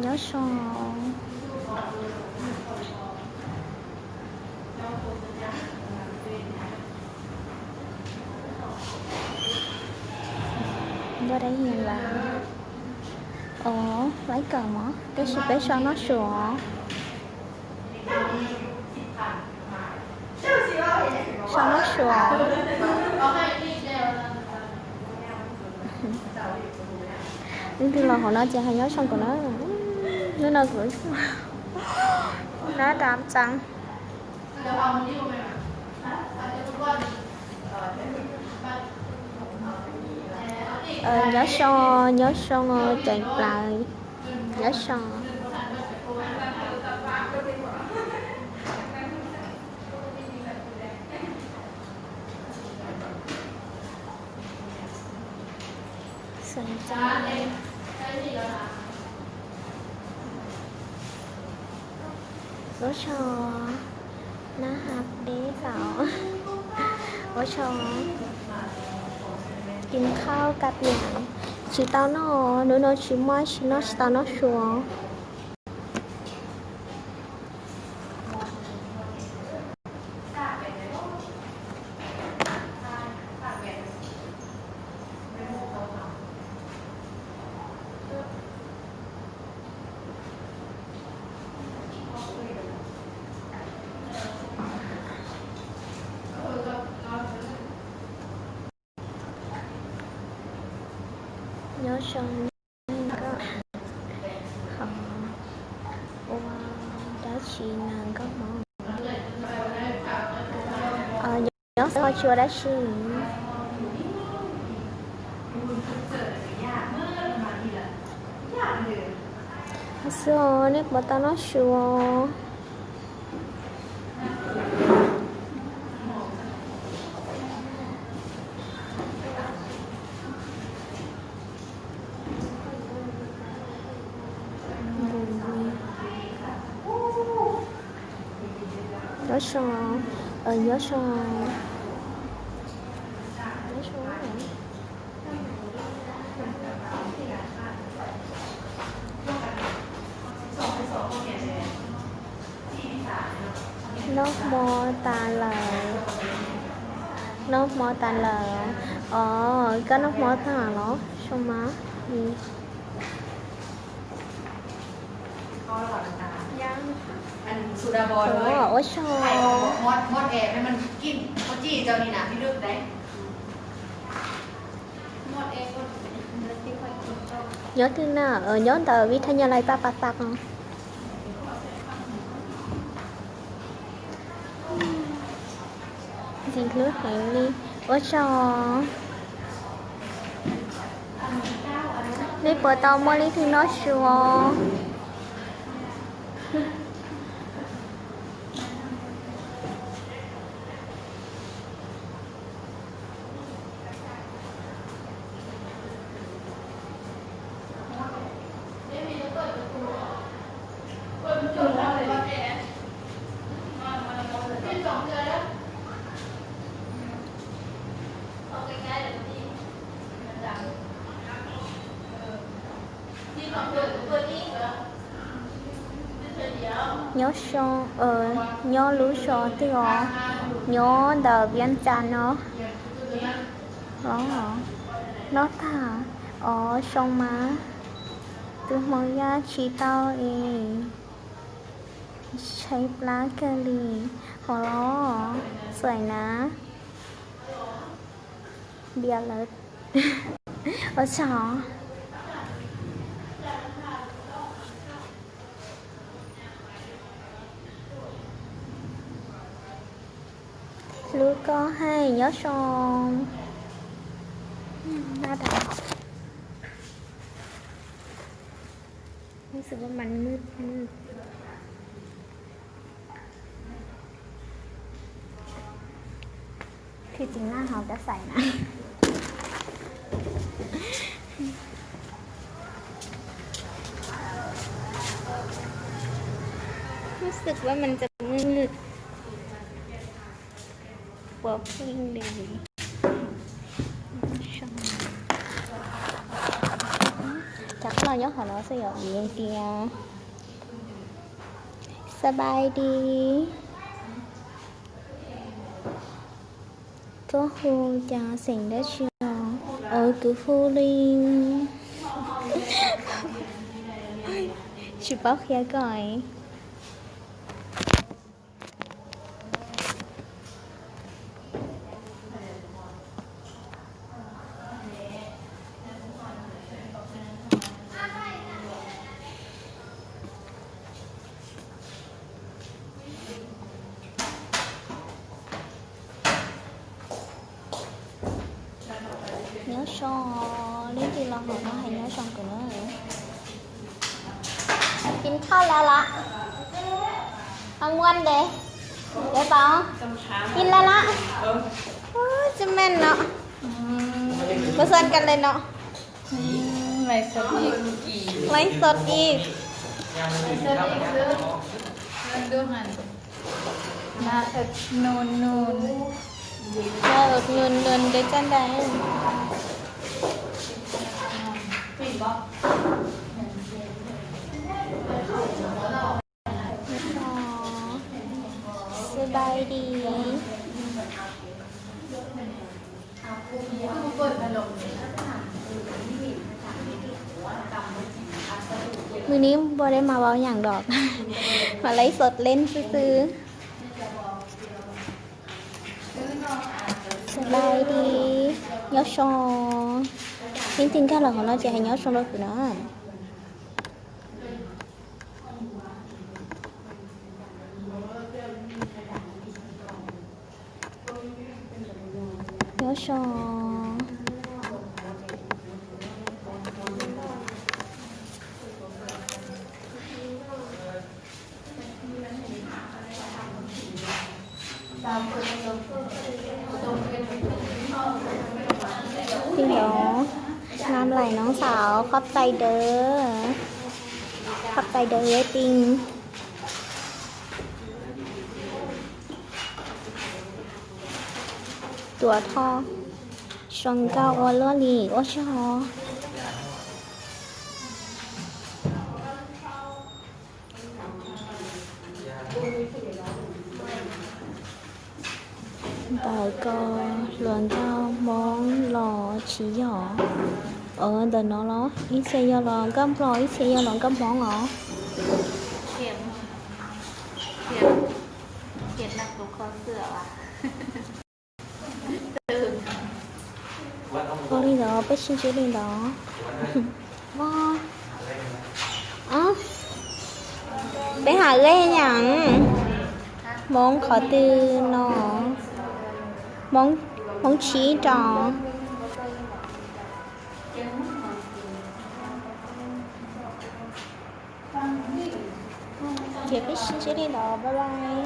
Nyob zoo. Ntau dab hias lawm. Ov, laib kawm mog, tab sis peb sau noj su os. Sau noj su os. Leej twg los hauv no ces hais nyob zoo kuv na. Hnub no kuv nab dam txeev. Nyob zoo, nyob zoo, ceev plaws, nyob zoo. Ua tsaug, nab has deb tau. Ua tsaug, kis khau kas niam, tsis tau noj, hnub no tsis muaj, tsis noj, tsis tau noj su. Nyob zoo, koj ho ua dab tsi na nkauj hmoob? Nyob xwb ho tsis ua dab tsi. Xwb os, nej puas tau noj su os? Nyob zoo, nyob zoo. Noj hmo tas lawm, noj hmo tas lawm. Os, koj noj hmo tas los zoo mas. Ua tsaug. Nyob twg na? Nyob ntawm Vij Thaj Nyaj Lais Paj Pas Tas os. Ntxim hlub heev li. Ua tsaug. Nej puas tau muaj leej twg noj su os? Nyob zoo, nyob lub zos twg os? Nyob ntawm Vias Cas no. Noj tag. Os, zoo mas. Tus hmoov yaj tsis tau es tshaib plab kawg li. Hos los txawm na. Npias lawv. Ua tsaug. Hlub koj heev, nyob zoo.รู้สึกว่ามันมืดมืด Thì chính là họ đã xảy ra. รู้สึกว่ามันจะมืด ปวดพุงเลย ช่างมัน Cov los nyob qhov no xwb yom, vim tias xab bai di. Koj hu cas xeem dab tsi os? Kwv hu li. Tsis paub qhia koj. Nyob zoo, leej twg los hauv no hais nyob zoo kuv na. กินข้าวแล้วละ ăn muôn để để bảo กินแล้วละ Ui, tsis meej no. Có xuân canh lên no. Laiv sot ib. Laiv sot ib xwb. Nus nus. Nus nus de txaj ntais. Xab bai di. Mùi ni npua deb mas vau yam dom, mas laiv sot leej xwb xwb. Xab bai di, nyob zoo. Leej twg nkag los hauv no ces hais nyob zoo rau kuv na. Nyob zoo. Tij Nov, Nam Laim Noov Xaum, khop txais dawv, khop txais dawv tij. Tuam Thoj, zoo nkauj ua luaj li, ua tsaug. Ntawm ko hluas nkauj Hmoob los tsis yog. Ntawm no los ib txhia yog los nkauj Nplog, ib txhia yog los nkauj Hmoob os. Ua li ntawd, peb sib ntsib li ntawd. Peb hais lej yam Hmoob qhov twg no, Hmoob tshib rau. Ces peb sib ntsib li ntawd, bye bye.